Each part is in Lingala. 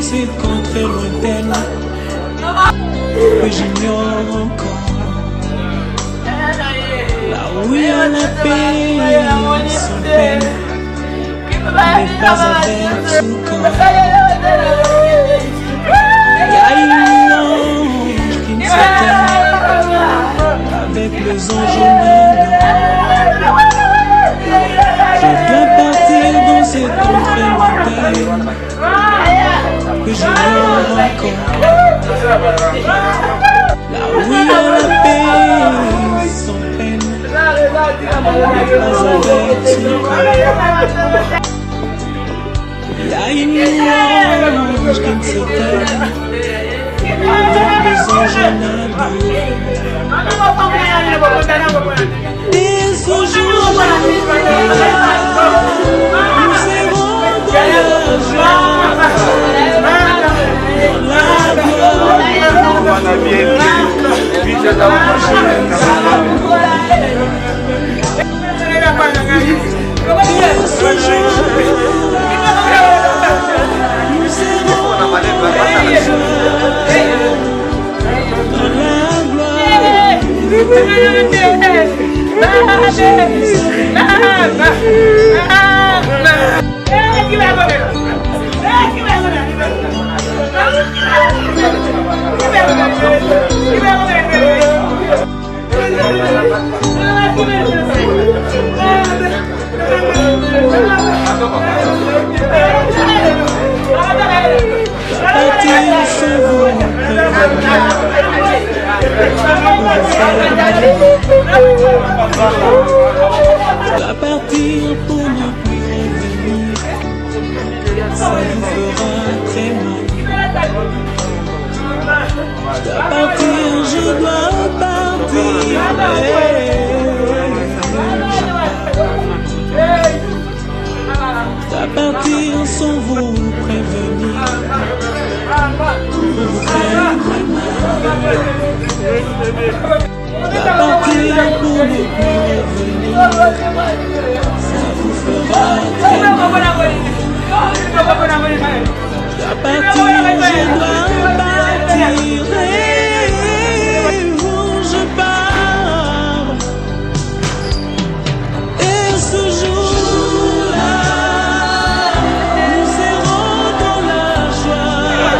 cette contrée lointaine que j'ignore encore. Là où il y a la paix sans peine, mais pas avec son corps. Il y a une ange qui nous attend avec les anges maintenant. Je dois partir dans cette contrée lointaine que j'ignore encore. Là où il y a la paix sans peine, mais pas avec son corps. Il y a une ange qui ne s'éteint avec les anges Et ce jour-là, nous serons dans la joie, dans la gloire. Et ce jour-là, nous serons dans la joie, dans la gloire. Partir sans vous À partir pour ne plus revenir, ça vous fera très mal. Je dois partir, je dois partir. Je dois partir sans vous prévenir. Pour vous faire très mal. Je dois partir pour ne plus revenir. Ça vous fera très mal. Je dois partir, je dois partir. Et où je pars. Et ce jour-là, nous serons dans la joie.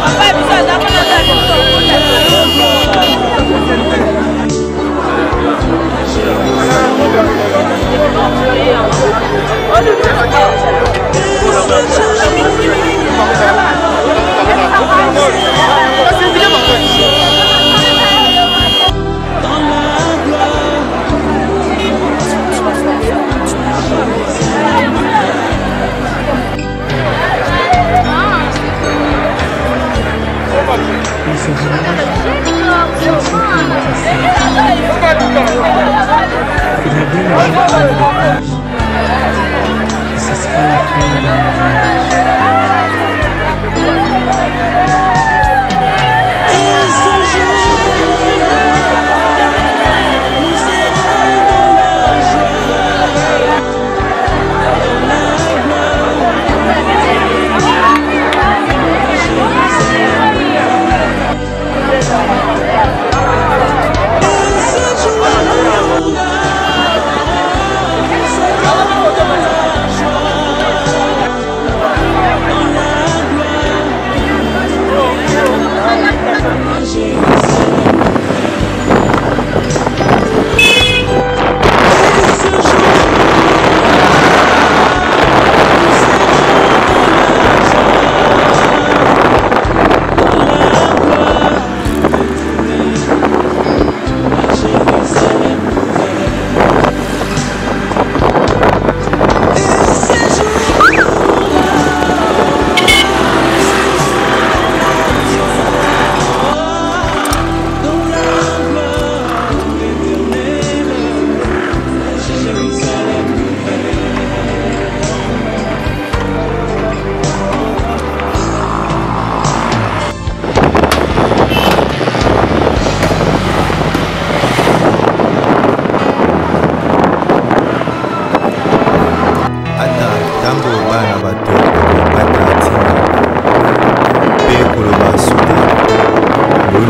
Dans la gloire. Et ce village, je ne sais plus où c'est. Faudrait bien un jour qu'on me dépose. Et ce sera la fin de mon voyage. Et ce jour-là, nous serons dans la joie, dans la gloire. Et ce jour-là, nous serons dans la joie,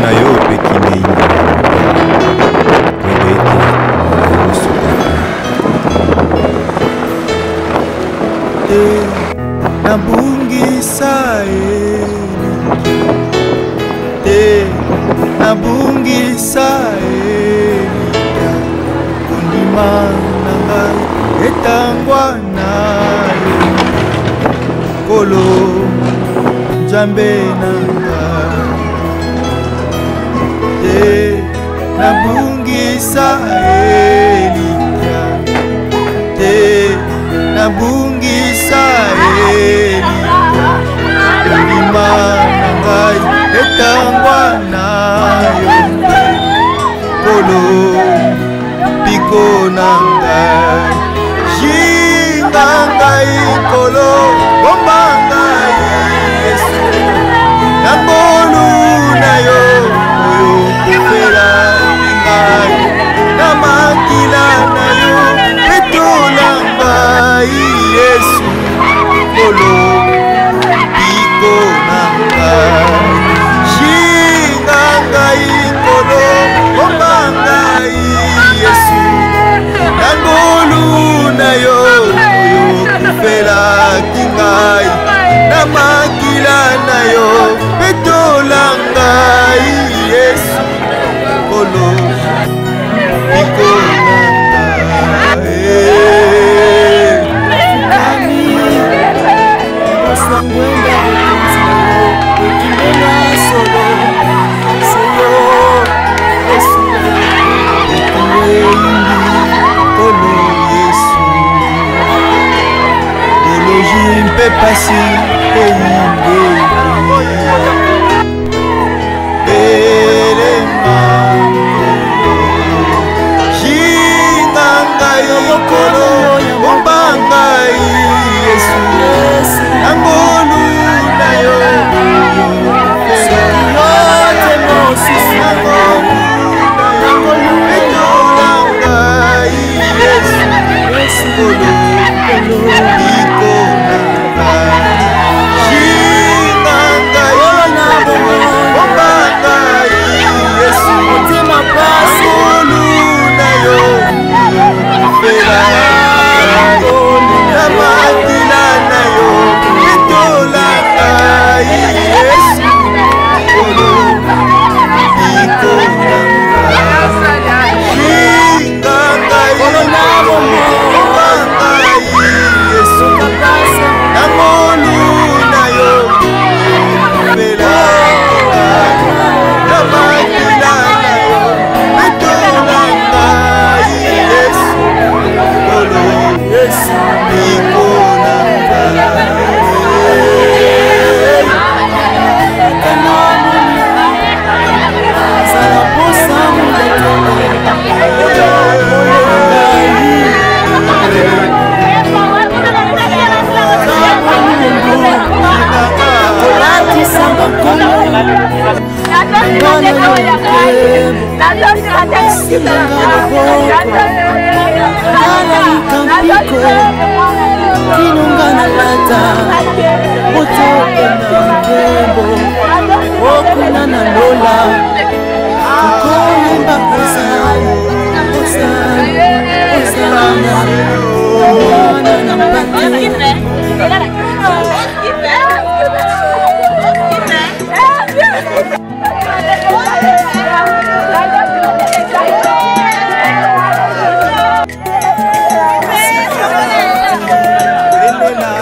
na yo mpe kimia eyingela na motema. Koyeba ete molai osuka te. Te nabungisa elikya te nabungisa elikya kondima na ngai etangwa na yo Nkolo Nzambe na ngai te nabungisa elikya te nabungisa elikya kondima na ngai etangwa na yo te Nkolo mpiko na ngai jinga ngai nkolo bomba ngai yesu na ngolu na yo oyo kofela ngai na makila na yo petola ngai yesu nkolo mpiko na ngai jinga ngai nkolo bomba ngai yesu na ngolu na yo oyo okufelaki ngai na makila na yo petola ngai yesu nkolo mpiko na ngai. Nkolo Yesu, boloji mpe pasi eyingeli belema jinga ngai Nkolo, bomba ngai Yesu na ngolu na yo Makila na yo petola ngai Yesu Nkolo mpiko na ngai jinga ngai bomba ngai Yesu na ngolu na yo pela ngai na makila na yo petola ngai Yesu Nkolo mpiko na ngai. Kinunga na lata moto na nkembo okuna na lola tokoyemba Hosana, Hosana, Hosana, mwana na mpate. Elela.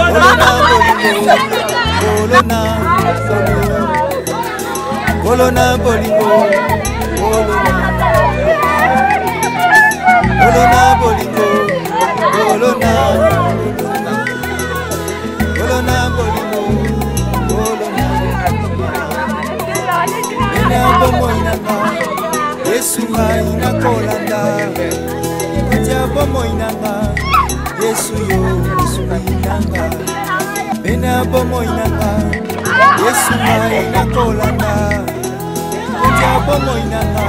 Kolo na bolingo, kolo na bolingo, kolo na, kolo na bolingo, kolo na ena bomoi na nga, Yesu ngai nakolanda, kotia bomoi na nga, Yesu yo esungi na nga, ena bomoi na nga, Yesu ngai nakolanda, kotia bomoi na nga,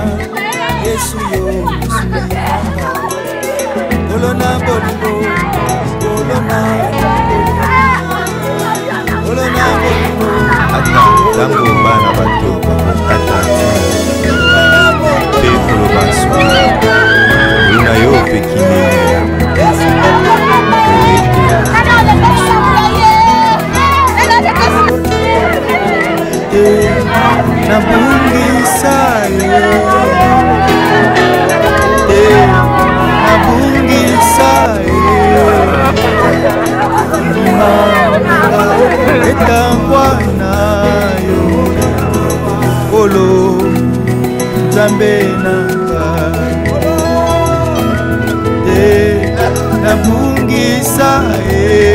Yesu yo esungi na nga, kolo na bolingo, kolo na kolo na bolingo. Ata ntango bana bato bakokata ntina mpe koloba soki ngolu na yo mpe kimia ya makasi mpo ete Nabungisa yo te, nabungisa yo ndima etangwa na yo, Nkolo Nzambe na nga te, nabungisa ye.